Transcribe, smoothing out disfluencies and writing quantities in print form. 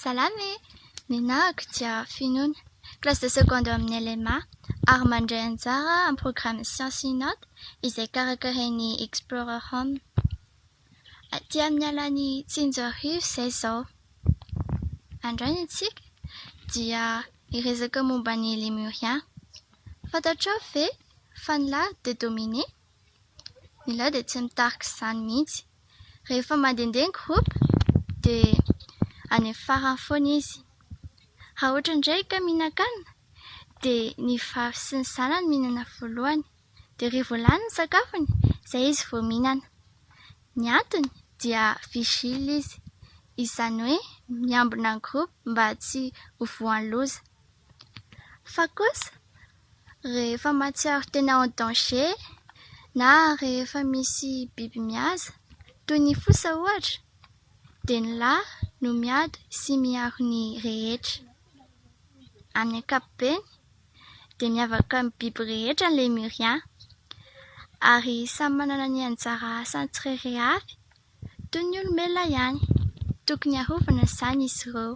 Salama e! Ny anarako dia Finoana, classe de seconde ao amin'ny LMA ary mandray anjara amin'ny programme Science Innate izay karakarain'ny Explorer Home. Aty amin'ny alan'i Tsinjoarivo izay izao. Androany isika dia hiresaka momba ny Lémurien. Fantatrao ve fa ny lahy dia dominé? Ny lahy dia tsy mitarika izany mihitsy. Rehefa mandehandeha ny groupe dia any amin'ny farany foana izy. Raha ohatra indray ka mihinan-kanina dia ny vavy sy ny zanany mihinana voalohany. Dia rehefa vao lany ny sakafony izay izy vao mihinana. Ny antony dia vigile izy, izany hoe miambina ny groupe mba tsy ho voan'ny loza. Fa kosa rehefa mahatsiaro tena en danger na rehefa misy biby mihaza toy ny fosa ohatra dia ny lahy no miady sy miaro ny rehetra. Amin'ny ankapobeny dia miavaka amin'ny biby rehetra ny lémurien ary samy manana ny anjara asany tsirairay avy toy ny olombelona ihany. Tokony harovana izany izy ireo.